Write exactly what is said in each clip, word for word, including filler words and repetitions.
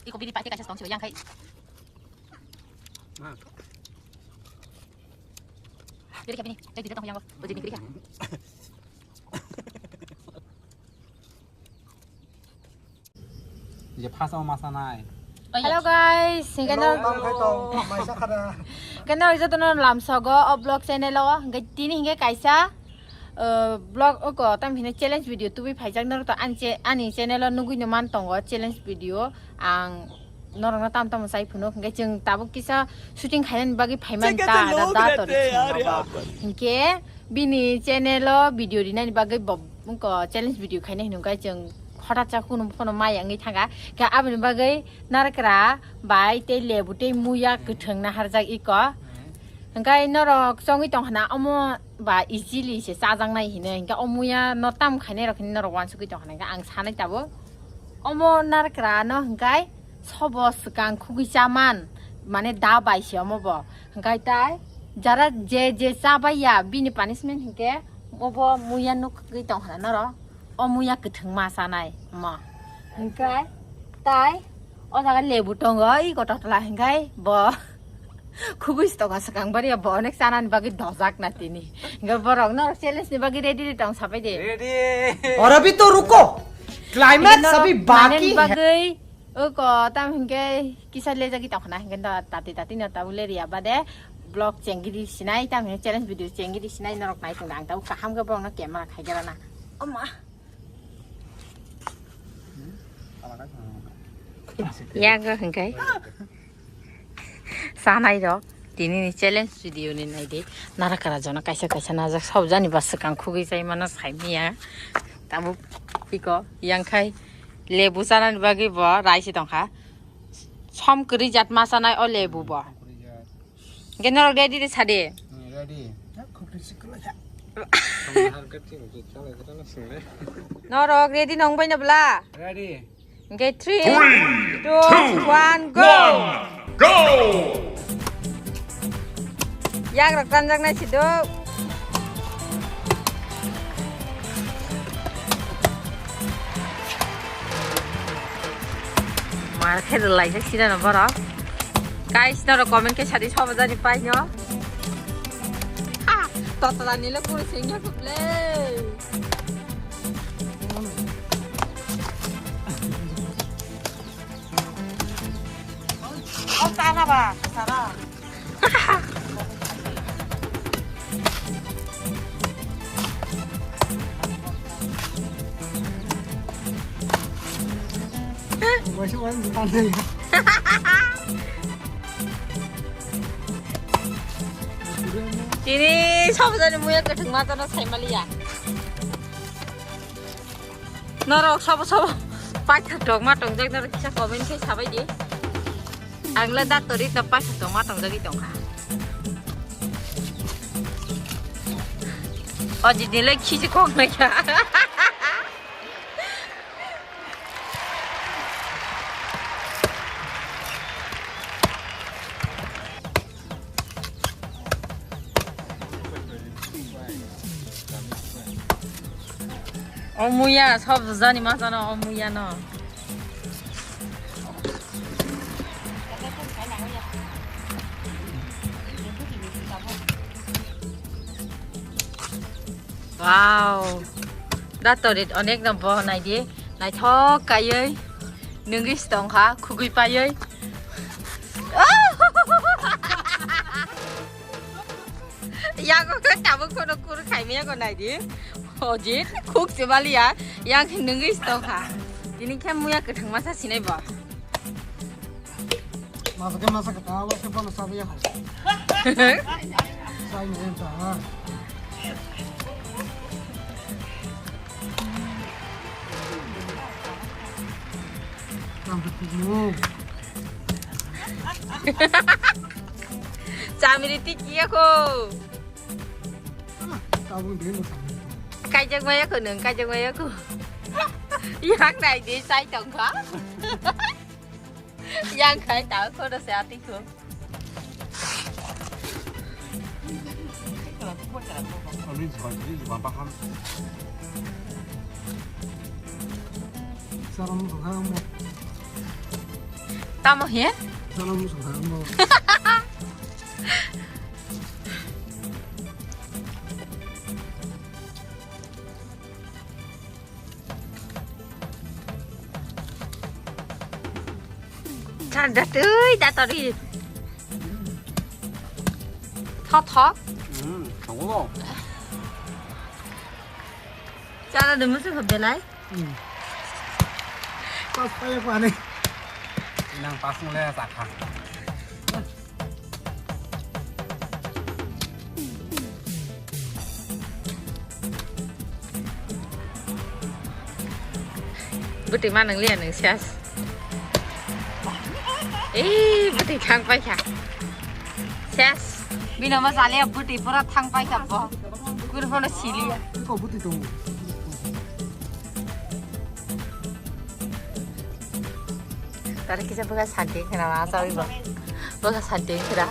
Iko bini paite kaisa tong sibai yang khai. Bini khe bini, tei dita tong yang bo, bini khe. Je phasa ma sanai. Hello guys, hingke no, ang khai tong, maisa khada. Hingke no joto no lamsogo o vlog channel o, hingke tini hingke kaisa, eh, vlog oko tam hine challenge video tubui phaijak norok to ani che-, ani channel o nugui no man tongo challenge video ang norok no tam tam sai phunuk hingke chwng tabuk kisa shooting khainani bagui phaiman ta da da to ri hingke bini channel o video rinani bagui bo wngkha challenge video khaina hinwi wngkha chwng hothat sa khunu phano mai wngwi thangkha. Khe aboni bagwi narikra bai tei lebu tei muya kwthwng naharjak iko. Hwnkhe norok chongwi tongkhna omo ba easily se chajaknai hinwi. Hwnkhe o muya no tam khainai rok hinwi norok uansugwi tongkhna hwnkhe ang sanai tabuk. Omo narikra no hwnkhe sobo swkang khugwi chaman mane da bai se omo bo. Hwnkhe tai jara je je chabaiya bini punishment hwnkhe obo muya nukgwi tongkhna norok. O muya kwthwngma chanai mo. Hwnkhe tai o jaga lebu tongo, i kotor tola hwnkhe bo khugui se tongo swkang bari bo onek chanani bagwi dojak na tini. Hwnkhe borok no challenge ni bagwi ready ready tong sabai de. Ready. Aur abhi to ruko. Climax abhi baki hai. Bagwi o ko tam hwnkhe kisa lejagwi tongkhna hwnkhe no tati tati no tabuk le riya bade vlog chengiri sinai tam hwnkhe challenge video chengiri sinai norok nai tongda ang tabuk kaham khe borok no camera khai gra na. Oma. Yago hwnkhe. Sanai rok tini ni challenge video ni nai di. Narakara jona kaisa kaisa najak sab jani ba swkang khugui chai mano sai miya. Tabuk iko yang khai lebu chanani bagwi bo rai se tongkha. Som kwrwi jat ma chanai o lebu bo. Hwnkhe norok ready de sadi. Hmm, ready. Khukri sikla kha. Norok ready nong bai na bla? Ready. Hwnkhe three, two, one, go! Go! Yagrok tanjaknai sido. Mar khe rwlaijak sida no borok. Guys, norok comment khe sadi sobo jani pai no. Ha, totla nilo kuru sengya kuble. Oh, sana ba, sana. Tini sobo jani muya kwthwng ma tono sai maliya. Norok sabo sabo paithak tongma tongjak norok kisa comment khe sabai di. Ang le datori to paithak tongma tongjagwi tongkha. O jini le khisi kok naikha. O muya, sob jani ma jana o muya no. Wow. Da torit onek no bo nai di. Naithok kaiwi. Nungwi stong kha, khugwi paiwi. Yago khe tabuk khono kur khaimaya go nai di. Ojit, khuk se baliya. Yang khe nungwi stong kha. Tini khe muya kwthang masa sinai bo. Masa khe masa khe ta, wa khe bono sabi ya. Sai ni ta. Tang khe tini. Chamiri tiki ya ko. Tabung dia mo. Kaijak maya ko nung, kaijak maya ko. Yang nai di sai tong kha. Yang khai ta khono se ati ko. Ani jiban, ani jiban baham. Tamo he? Tamo songkha mo. Chanda tui da tori. Tho tho. Hmm, tho. Chana de musu belai. Hmm. Pas paya pani. Nang pas mulai sakha. Bwtwi ma nang liya nang ses. Ei, bwtwi thang paikha. Ses. Bino ma jaliya bwtwi pura thang paikha bo. Kunu phano siliya. Ko bwtwi tongo. Tara kisa bwkha santi khna ma sawi bo. Bwkha santi khna.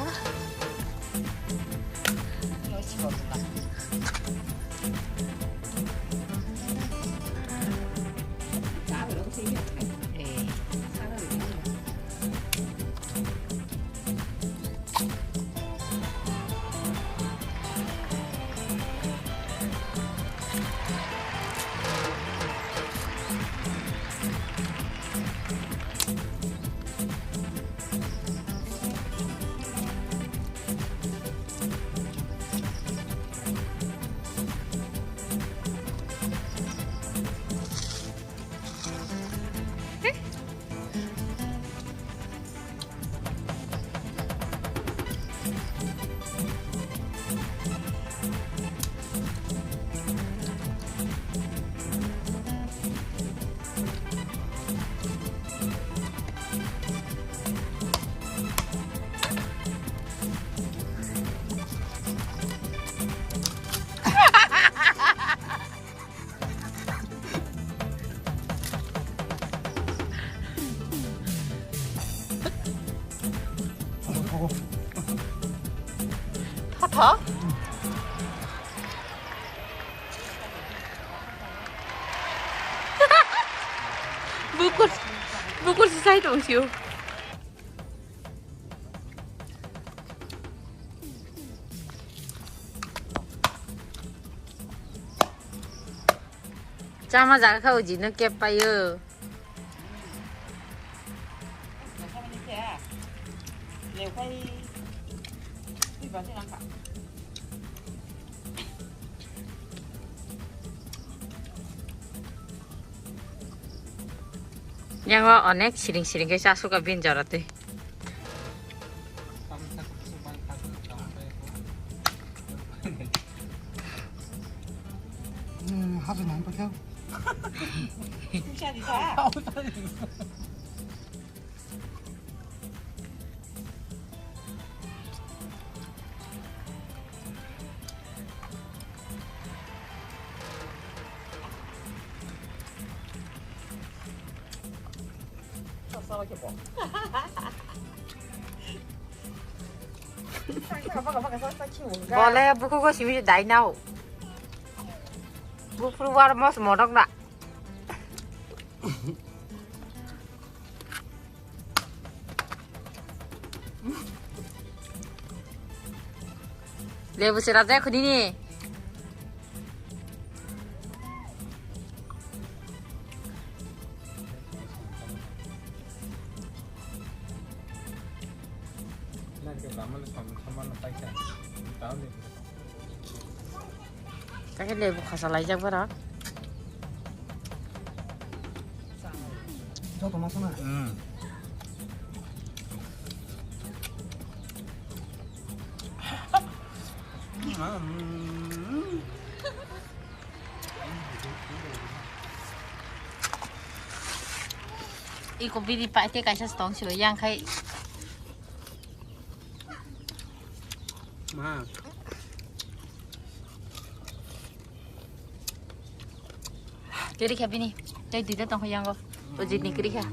Tho tho. Bukur, bukur si sai tong sio. Chama jaga kha o jino kep paio. Yang o onek siring siring khe chasuk a bin jora twi. Hmm, hasu nang pakai. Bole buku go simi dai nao. Bufru war mos modok na. Lebu sera jai khuni ni. Kakhe lebu khasa laijak borok. Joto ma sana. Hmm. Iko bini paite kaisa tong silo yang khai. Ma. Kiri kha bini. Tei duita tong kha yango. O jini kiri kha.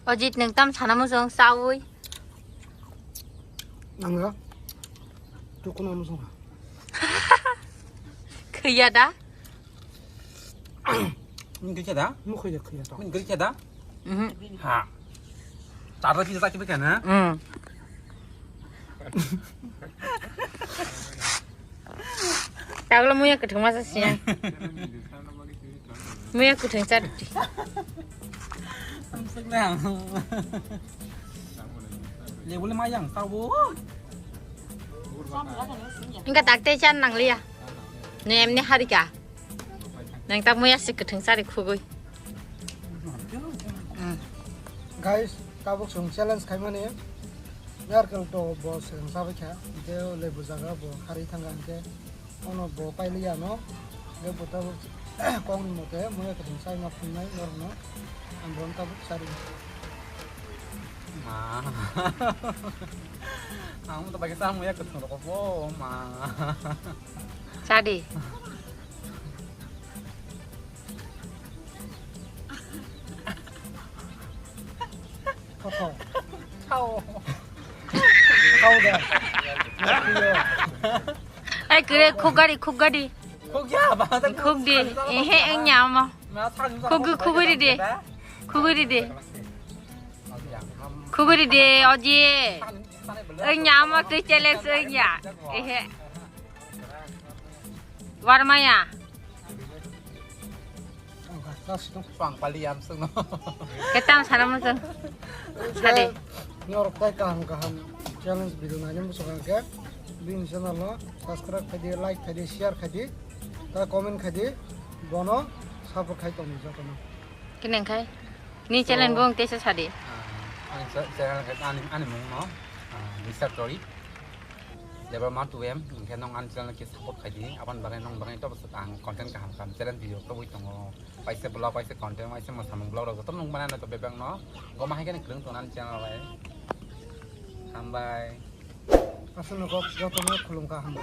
Ojit, nwng tam sana muchung chaui? Nanga. Tukuna muchung. Khaya da? Nwng khaya da? Nwng khaya, khaya da. Nwng khaya da? Mhm. Ha. Tara kisa kisa kana? Mm. Tagla muya kwthwng masa siya. Muya kwthwng char. Lebule mayang tabo. Inga takte chan nang liya. Ne emne harika. Nang tak muya sik kwthwng chari khugui. Guys, tabuk song challenge khaimani. Yarkal to bo seng sabai kha. Te lebu jaga bo hari thanga ke. Ono bo pailiya no. Lebu tabuk kong mote muya kwthwng sai ma phunai norno. Ang bon tabuk sari. Ma. Ang to bagi samu ya kwthwng rokok bo ma. Chadi. Koto. Chao. Chao de. Ai kire khugari, khugari. Khugya ba ta khugdi. Ehe, engnya mo. Khugui, khugui di de. Khugui di de. Khugui di de, oji. Engnya mo tu challenge engnya. Ehe. Warmaya. Pang pali yam sung no. Ketam sana muchung. Sade. Norok tai kaham kaham challenge video nai nang muchung ke. Bini channel no subscribe khai di, like khai di, share khai di, ta comment khai di, bono support khai tong joto no. Kineng khai. Ni challenge bong tesa sade. Ani channel ani ani mung no. Mister Tori. Lebar ma tu em, hingke nong ani channel ke support khai di, aban bagai nong bagai to bosok ang content kaham kaham challenge video to bui tongo, paisa vlog, paisa content, paisa mosamung vlog rok joto nong banana to bebak no, goma hai kene kwrwng tong ani channel bai. Hambai. Aswk no kok joto no khulum kaham.